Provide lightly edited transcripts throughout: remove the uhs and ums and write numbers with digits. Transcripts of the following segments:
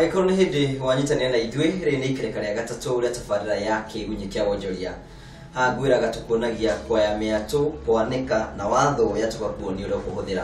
Angĩkorwo nĩ hĩndĩ wanyitanĩra na ithuĩ, rĩrĩ nĩ ikereka rĩa gatatũ rĩa tabarĩra ya kĩgunyĩ kĩa wonjoria. Haha ngwĩraga tũkuonagia kwaya mĩatũ, kwanĩka na watho ya tũgakuonia ũrĩa ũkũhũthĩra.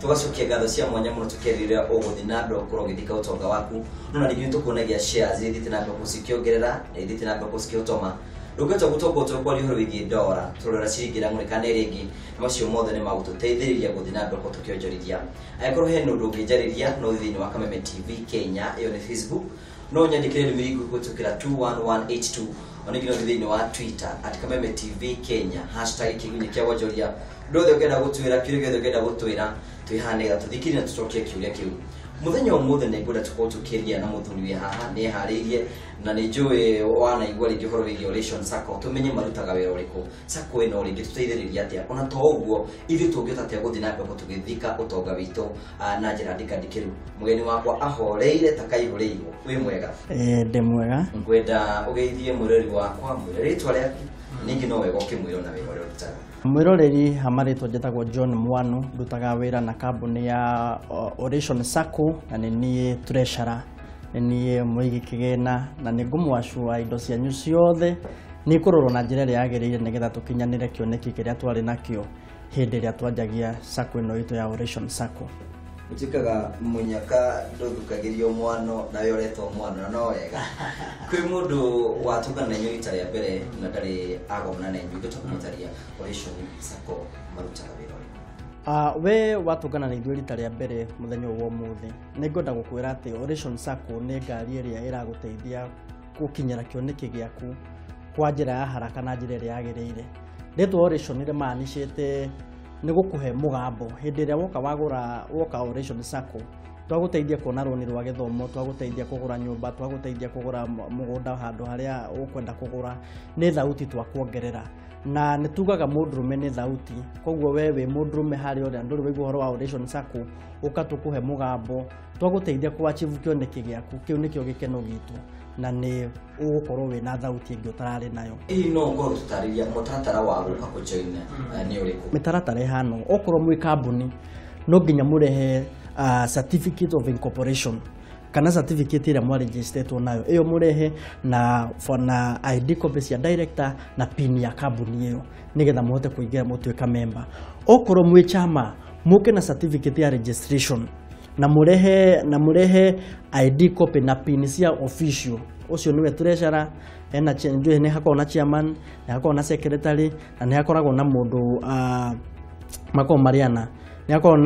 Tũgacokia ngatho cia mwanya mũno tũkĩarĩrĩria ũgũthiĩ na mbere gũkorwo ũgĩthika ũtonga waku. No na rĩngĩ nĩtũkuonagia shares iria ithiĩte na mbere gũcikĩongerera na ithiĩte na mbere gũcikĩhotoma. Ndũngĩhota gũtonga ũtekwaria ũhoro wĩgiĩ ndora, tũrora ciringi ĩrang'ũrĩka na ĩrĩa ĩngĩ, na macio mothe nĩ magũtũteithĩrĩria gũthiĩ na mbere gũkorwo tũkĩonjorithia. Angĩkorwo hena ũndũ ũngĩnjarĩria, no ũthiĩ thĩinĩ wa Kameme TV Kenya, ĩyo nĩ Facebook, no nyandĩkĩre ndũmĩrĩri nguhĩ kũhĩtũkĩra 21182. Ona ningĩ no ũthiĩ thĩinĩ wa Twitter @KamemeTV Kenya, #KĩgunyĩKĩaWonjoria. Ũndũ wothe ũngĩenda gũtwĩra, kĩũria gĩothe ũngĩenda gũtwĩra, twĩ haha nĩgetha tũthikĩrĩrie na tũcokie kĩũria kĩu. Mũthenya ũmũthĩ nĩ ngwenda tũkorwo tũkĩaria na mũthuri wĩ haha, nĩ eharĩirie na nĩ njũĩ wanaigua rĩngĩ ũhoro wĩgiĩ Oration Sacco, tũmenye marutaga wĩra ũrĩkũ, Sacco ĩno rĩngĩ tũteithĩrĩria atĩa, ona to ũguo ithuĩ tũngĩhota atĩa gũthiĩ na mbere tũgĩthika ũtonga witũ na njĩra ndikandikĩru. Mũgeni wakwa ahoreire ta kaihũrĩirwo. Wĩ mwega? Ndĩ mwega. Ngwenda ũgeithie mwĩrori wakwa, mwĩre rĩtwa rĩaku, ningĩ no wega ũkĩmwĩra na wĩra ũrĩa ũrutaga. Mwĩroreri, hamarĩtwa njĩtagwo John Mwanu, ndutaga wĩra na kambuni ya Oration Sacco na nĩ niĩ treasurer, nĩ niĩ mũigi kĩgĩna, na nĩ ngũmwacua indo cianyu ciothe nĩ ikũrorwo na njĩra ĩrĩa yagĩrĩire nĩgetha tũkinyanĩre kĩoneki kĩrĩa twarĩ nakĩo hĩndĩ ĩrĩa twanjagia Sacco ĩno itũ ya Oration Sacco. Ũtuĩkaga mũnyaka ndũthukagĩrio mwano, nawe ũretwo mwano, na no wega. Kwĩ mũndũ watũngana na inyuĩ rita rĩa mbere na ndarĩ agomana na inyuĩ, ingĩhota kũmũtaria Oration Sacco marutaga wĩra ũrĩkũ? We watũngana na ithuĩ rita rĩa mbere mũthenya ũyũ wa ũmũthĩ, nĩ ngwenda gũkwĩra atĩ Oration Sacco nĩ ngari ĩrĩa ĩragũteithia gũkinyĩra kĩoneki gĩaku kwa njĩra ya haraka na njĩra ĩrĩa yagĩrĩire. Rĩtwa Oration rĩmanicĩte nĩ gũkũhe mũgambo hĩndĩ ĩrĩa woka wagũra, woka Oration Sacco, twagũteithia kuona rũni rwa gĩthomo, twagũteithia kũgũra nyũmba, twagũteithia kũgũra mũgũnda handũ harĩa ũkwenda kũgũra, nĩ thauti twakuongerera. Na nĩ tugaga mũndũrũme nĩ thauti, koguo we wĩ mũndũrũme harĩa ũrĩa ndũrĩ waigua ũhoro wa Oration Sacco, ũka tũkũhe mũgambo, twagũteithia kũ achieve kĩoneki gĩaku, kĩu nĩkĩo gĩkeno gitũ, na nĩ ũgũkorwo wĩna thauti ĩngĩ ũtararĩ nayo. Hihi no ũkorwo ũgĩtũtarĩria mũtaratara wa gũka kũjoin nĩ ũrĩkũ? Mĩtaratara ĩhana ũũ, okorwo mwĩ kambuni no nginya mũrehe certificate of incorporation kana certificate ĩrĩa mwaregisterwo nayo, ĩyo mũrehe na ID copy cia director na PIN ya kambuni ĩyo nĩgetha mũhote kũingĩra mũtuĩka member. Okorwo mwĩ chama, mũke na certificate ya registration na mũrehe ID copy na PIN cia official, ũcio nĩwe treasurer, hena njũĩ nĩ hakoragwo na chairman, nĩ hakoragwo na secretary, na nĩ hakoragwo na mũndũ makoragwo marĩ ana, nĩ hakoragwo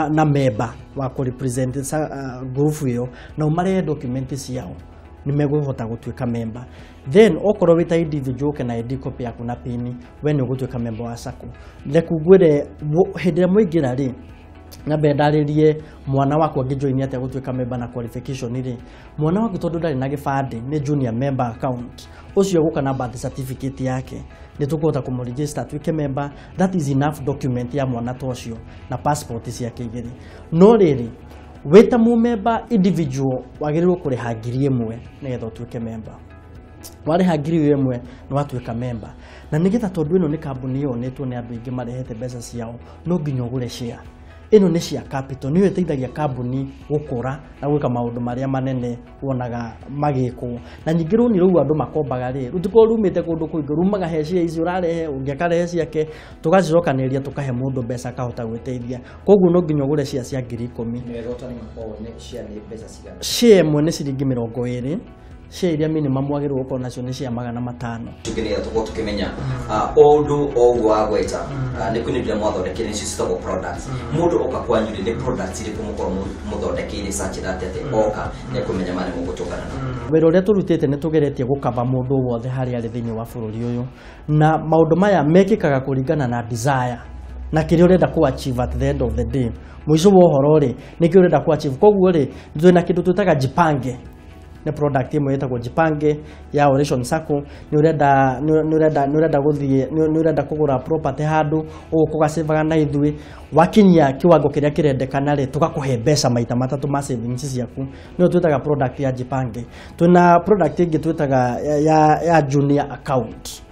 na member wa kũ represent group ĩyo, na ũmarehe document ciao nĩ megũhota gũtuĩka member. Then okorwo wĩ ta individual, ũke na ID copy yaku na PIN, we nĩ ũgũtuĩka member wa Sacco. Reku ngwĩre, hĩndĩ ĩrĩa mwaingĩra rĩ, nyambe ndarĩrie mwana waku angĩjoin atĩa gũtuĩka member na qualification rĩ. Mwana waku tondũ ndarĩ na gĩbandĩ, nĩ junior member account, ũcio gũka na birth certificate yake nĩ tũkũhota kũmũregister atuĩke member. That is enough document ya mwana ta ũcio na passport ciake igĩrĩ. No rĩrĩ, wĩ ta mũmemba individual wagĩrĩirwo kũrĩha 1,000 nĩgetha ũtuĩke member. Warĩha 1,000 nĩ watuĩka member, na nĩgetha, tondũ ĩno nĩ kambuni yonetwo nĩ andũ aingĩ marehete mbeca ciao, no nginya ũgũre share. Ĩno nĩ share capital, nĩyo ĩteithagia kambuni gũkũra na gwĩka maũndũ marĩa manene wonaga magĩkwo. Na ningĩ rũni rũu andũ makombaga rĩ, rũtikoragwo rumĩte kũndũ kũingĩ, rumaga he share icio ũrarehe, ũngĩ akarehe ciake, tũgacicokanĩrĩria tũkahe mũndũ mbeca akahota gwĩteithia. Koguo no nginya ũgũre share cia 10,000. Nĩ wega ũtani makoragwo nĩ share nĩ mbeca cigana? Share ĩmwe nĩ ciringi 20. Share iria minimum wagĩrĩirwo gũkorwo nacio nĩ share 500. Tuge nĩgetha tũkorwo tũkĩmenya o ũndũ o ũguo wagweta, nĩ kwĩna indo iria mwathondekire nĩcio citagwo products. Mũndũ oka kwanyu rĩ, nĩ products irĩkũ mũkorwo mũthondekeire such that atĩ oka nĩ ekũmenya ma nĩ mũgũtũngana nao? Wĩra ũrĩa tũrutĩte nĩ tũgeretie gũkaba mũndũ wothe harĩa arĩ thĩinĩ wa bũrũri ũyũ, na maũndũ maya mekĩkaga kũringana na desire na kĩrĩa ũrenda kũ achieve at the end of the day. Mũico wa ũhoro rĩ, nĩkĩo ũrenda kũ achieve. Koguo rĩ, twĩna kĩndũ twĩtaga Jipange, nĩ product ĩmwe ĩtagwo Jipange ya Oration Sacco. Nĩ ũrenda gũthiĩ, nĩ ũrenda kũgũra property handũ, ũgũka na ithuĩ, wakinyia kiwango kĩrĩa kĩrendekana rĩ, tũgakũhe mbeca maita matatũ ma savings ciaku, nĩyo twĩtaga product ya Jipange. Twĩna product ĩngĩ twĩtaga ya junior account.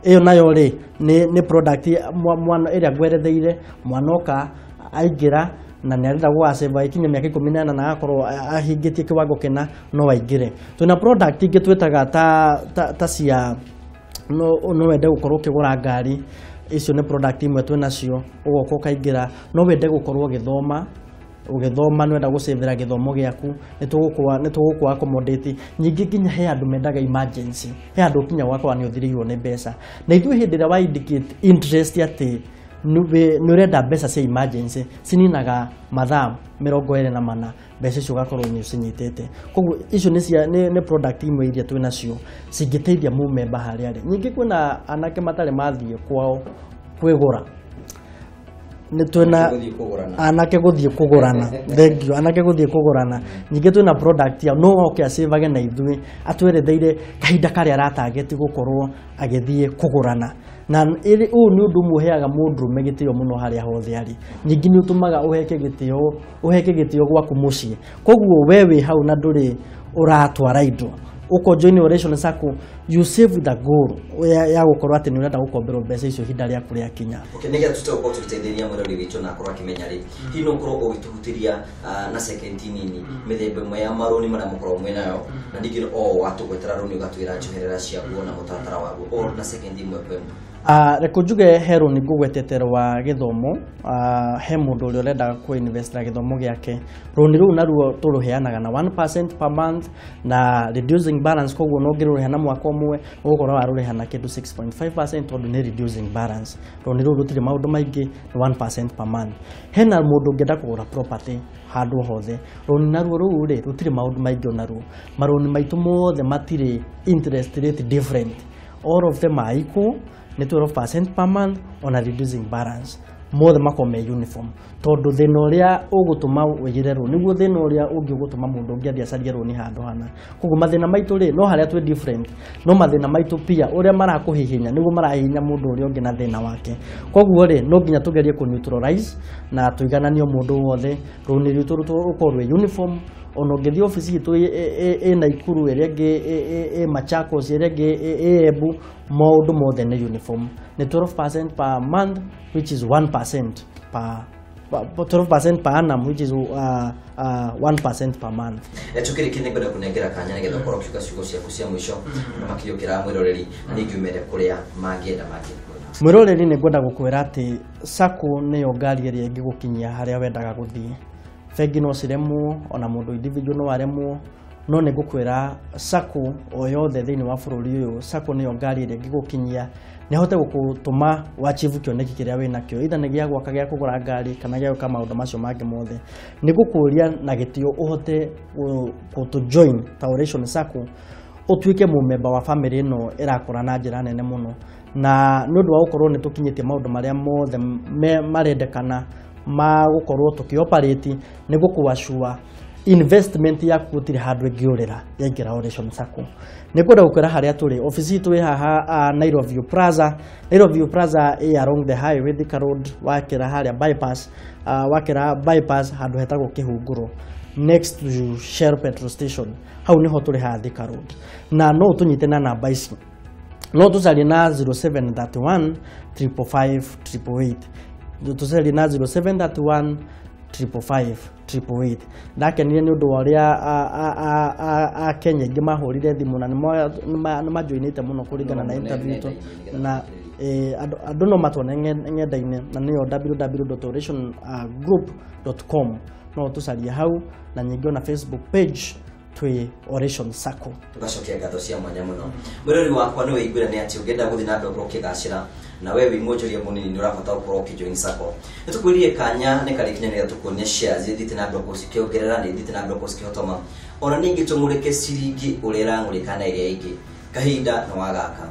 Ĩyo nayo rĩ, nĩ product mwana ĩrĩa ngweretheire, mwana oka aingĩra na nĩ arenda gũgacĩva ikinya mĩaka 18 na agakorwo ahingĩtie kĩwango kĩna no aingĩre. Twĩna product ingĩ twĩtaga ta cia no wende gũkorwo ũkĩgũra ngari, icio nĩ product imwe twĩnacio, ũgoka ũkaingĩra. No wende gũkorwo ũgĩthoma, nĩ wenda gũcĩvĩra gĩthomo gĩaku, nĩ tũgũkũ accommodate. Ningĩ nginya he andũ mendaga emergency, he andũ kinya ũgakora nĩ ũthirĩirwo nĩ mbeca, na ithuĩ hĩndĩ ĩrĩa wa indicate interest atĩ nĩ ũrenda mbeca cia emergency, cininaga mathaa 24, mbeca icio ũgakorwo nĩ ũcinyitĩte. Koguo icio nĩ product imwe iria twĩnacio cingĩteithia mũmemba harĩa arĩ. Ningĩ kwĩna anake matarĩ mathiĩ kwao kwĩgũra, nĩ twĩna anake gũthiĩ kũgũrana, thank you, anake gũthiĩ kũgũrana. Ningĩ twĩna product ya no oke acĩvage na ithuĩ, atweretheire kahinda karĩa aratageti gũkorwo agĩthiĩ kũgũrana. Na ũũ nĩ ũndũ ũmwe ũheaga mũndũrũme gĩtĩo mũno harĩa hothe arĩ. Ningĩ nĩ ũtũmaga ũheke gĩtĩo gwaku mũciĩ. Koguo we wĩ hau na ndũrĩ ũratwara indo, ũko join Oration Sacco, you save the goal ya gũkorwo atĩ nĩ ũrenda gũkomberwo mbeca icio ihinda rĩaku rĩakinya. Okay, nĩgetha tũte gũkorwo tũgĩteithĩrĩria mwĩrori witũ na akorwo akĩmenya rĩ, hihi no ũkorwo ũgĩtũhutĩria na sekendi nini mĩthemba ĩmwe ya marũni marĩa mũkoragwo mwĩ nayo, na ningĩ o watũgwetera rũni ũgatwĩra njoherera ciaguo na mũtaratara waguo, o na sekendi ĩmwe kwa ĩmwe. Reke njuge he rũni ngũgwetete rwa gĩthomo, he mũndũ ũrĩa ũrenda kũ invest na gĩthomo gĩake. Rũni rũu naruo tũrũheanaga na 1% per month na reducing balance, koguo no ũngĩrũrĩha na mwaka ũmwe ũgũkorwo warũrĩha na kĩndũ 6.5% tondũ nĩ reducing balance. Rũni rũu rũtirĩ maũndũ maingĩ, nĩ 1% per month. Hena mũndũ ũngĩenda kũgũra property handũ hothe, rũni naruo rũu rĩ rũtirĩ maũndũ maingĩ onaruo. Marũni maitũ mothe matirĩ interest rate different, all of them are equal, nĩ 12% per month on a reducing balance, mothe makorwo me uniform, tondũ thĩna ũrĩa ũgũtũma ũigĩre rũni nĩguo thĩna ũrĩa ũngĩ ũgũtũma mũndũ ũngĩ athiĩ acarie rũni handũ hana. Koguo mathĩna maitũ rĩ no harĩa twĩ different, no mathĩna maitũ pia ũrĩa marakũhihinya nĩguo marahihinya mũndũ ũrĩa ũngĩ na thĩna wake. Koguo rĩ no nginya tũgerie kũ neutralize na tũigananio mũndũ wothe, rũni rwitũ rũkorwo rwĩ uniform. Ona ũngĩthiĩ obici itũ ĩ Naikuru, ĩrĩa ĩngĩ ĩ Machakos, ĩrĩa ĩngĩ ĩ Embu, maũndũ mothe nĩ uniform, nĩ 12% per month which is 1% per 12% per annum which is 1% per month. Tukĩrĩkia nĩngwenda kũnengera kanya nĩgetha ũkorwo ũkiuga ciugo ciaku cia mũico na makĩria ũkĩra mwĩroreri na ningĩ umere kũrĩa mangĩenda mangĩkuona. Mwĩroreri, nĩngwenda gũkwĩra atĩ Sacco nĩyo ngari ĩrĩa ĩngĩgũkinyia harĩa wendaga gũthiĩ. Bengi no ciremwo, ona mũndũ individual no aremwo, no nĩ ngũkwĩra Sacco o yothe thĩinĩ wa bũrũri ũyũ, Sacco nĩyo ngari ĩrĩa ĩngĩgũkinyia nĩ hote gũgũtũma wachieve kĩoneki kĩrĩa wĩnakĩo, either nĩ gĩa gwaka, gĩa kũgũra ngari kana gĩa gwĩka maũndũ macio mangĩ mothe. Nĩ ngũkũria na gĩtĩo ũhote gũtũ join ta Oration Sacco, ũtuĩke mũmemba wa family ĩno ĩrakũra na njĩra nene mũno, na nĩ ũndũ wa gũkorwo nĩ tũkinyĩtie maũndũ marĩa mothe marendekana ma gũkorwo tũkĩoperate, nĩ gũkũacua investment yaku gũtirĩ handũ ĩngĩũrĩra yaingĩra Oration Sacco. Nĩ ngwenda gũkwĩra harĩa tũrĩ, obici itũ ĩ haha Nairobi Plaza. Nairobi Plaza ĩ along the highway Thika Road, wakĩra harĩa bypass, wakĩra bypass handũ hetagwo Kĩhunguro, next to Shell petrol station, hau nĩho tũrĩ haha Thika Road. Na no ũtũnyite na namba ici, no tũcarie na 0731 555 888, tũcarie na 0731 555 888. Ndakenire nĩ ũndũ wa ũrĩa Akenya aingĩ mahũrire thimũ na nĩ majoinĩte mũno kũringana na interview itũ, na andũ no matuone ng'enda-inĩ na nĩyo www.orationgroup.com, no tũcarie hau, na ningĩ ona Facebook page twĩ Oration Sacco. Tugacokia ngatho cia mwanya mũno. Mwĩrori wakwa nĩ wĩiguĩra nĩ atĩ ũngĩenda gũthiĩ na mbere gũkorwo ũkĩgacĩra na we wĩ mwonjoria mũnini nĩ ũrabatara gũkorwo ũkĩjoin Sacco. Nĩ tũkwĩrire kanya nĩ karĩkinya nĩgetha tũkuonie shares ithiĩte na mbere gũkorwo cikĩongerera, nĩ ithiĩte na mbere gũkorwo cikĩhotoma, ona ningĩ tũmũrĩke ciringi ũrĩa ĩrang'ũrĩka na ĩrĩa ĩngĩ. Kahinda nĩ wagaka.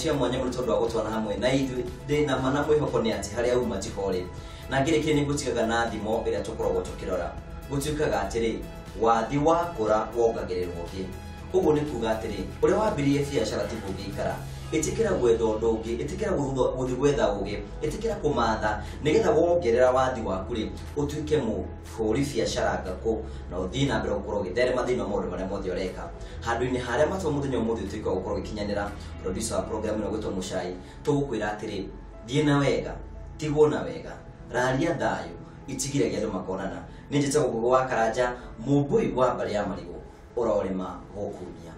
Cia mwanya mũno tondũ wa gũtwana hamwe na ithuĩ, ndĩna ma na mwĩhoko nĩ atĩ harĩa uma tiho rĩ, na ngĩrĩkia nĩ ngũtigaga na thimo ĩrĩa tũkoragwo tũkĩrora. Gũtuĩkaga atĩrĩ, wathi wakũra wongagĩrĩrwo ũngĩ. Ũguo nĩ kuga atĩrĩ, ũrĩa wambĩrĩirie biacara tiguo ũngĩikara. Ĩtĩkĩra gwetha ũndũ ũngĩ, ĩtĩkĩra gũthiĩ gwetha ũgĩ, ĩtĩkĩra kũmatha nĩgetha wongerera wathi waku rĩ, ũtuĩke mũhũri biacara ngakũ na ũthiĩ na mbere gũkorwo ũgĩtherema thĩinĩ wa maũndũ marĩa mothe ũreka. Handũ-inĩ harĩa matua mũthenya ũmũthĩ ũtuĩke wa gũkorwo ũgĩkinyanĩra, producer wa program ĩno gwĩtwo Mũcai, tũgũkwĩra atĩrĩ, thiĩ na wega, tigwo na wega, raria thayũ, itigiragia andũ makonana. Nĩ njĩtagwo Ngũgĩ wa Karanja, mũmbũi wa mbarĩ ya marigũ, ũrorĩma gũkumia.